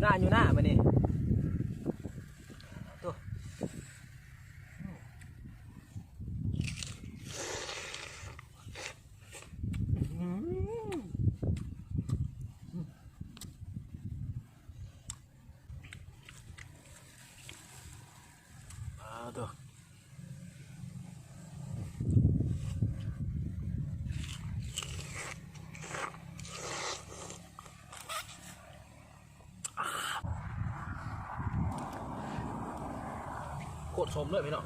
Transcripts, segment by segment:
ໜ້າຢູ່ໜ້າບັດນີ້ ໂອ້ ອືມ ອາ ໂຕ ໂຄດສົ້ມເລີຍພີ່ນ້ອງ.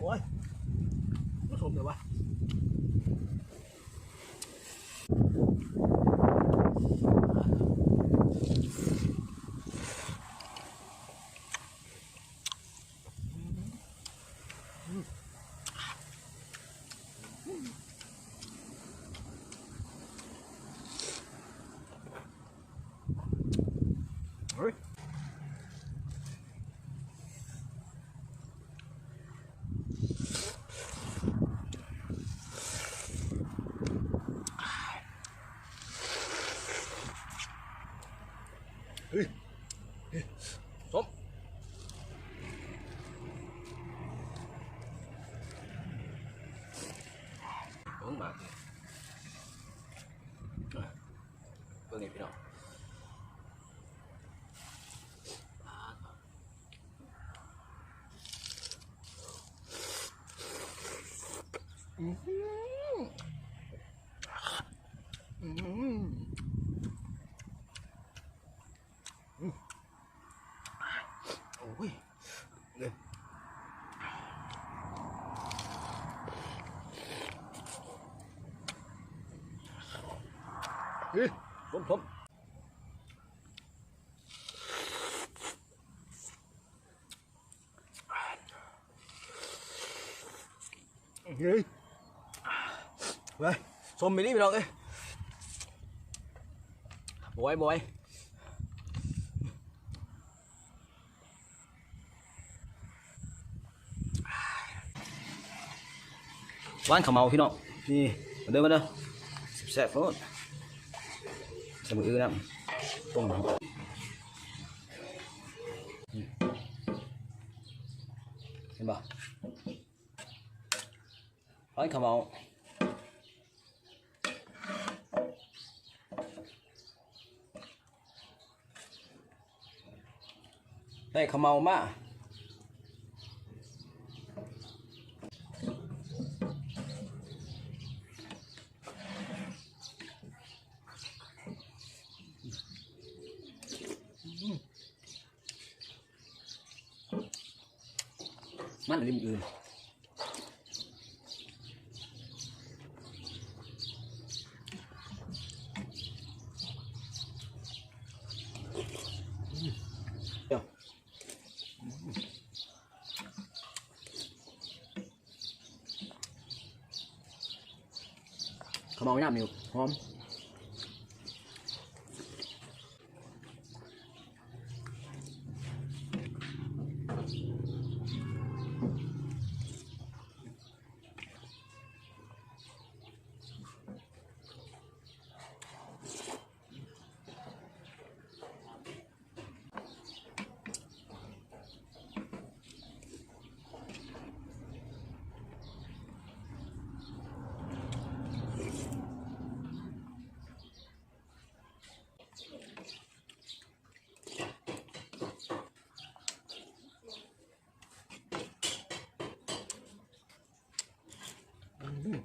ໂອ້ຍ ມັນສົ້ມແທ້ວະ. ເຮີ້ຍ ສົ້ມ ເບິ່ງໝາກນີ້ ເບິ່ງນີ້ພີ່ນ້ອງ. ອືມ ອືມ ໂອ້ຍ ເຮີ້ຍ ສົ້ມໆ. ເຮີ້ຍ ເວີ້ຍ ສົ້ມອີ່ຫຼີພີ່ນ້ອງເອີຍ ບໍ່ໄຫວ ບໍ່ໄຫວ. ຫວານເຂົ້າເໝົາພີ່ນ້ອງ ນີ້ ມາເດີ ມາເດີ ແຊບໆໂລດ ໃສ່ໝາກອຶນຳ ຕົ້ມ ເຫັນບໍ່ ຫວານເຂົ້າເໝົາ. ໄດ້ເຂົ້າເໝົາມາ ມັນລິມອື່ນ. ເຂົ້າເໝົາຍາມນີ້ຫອມ. ອືມ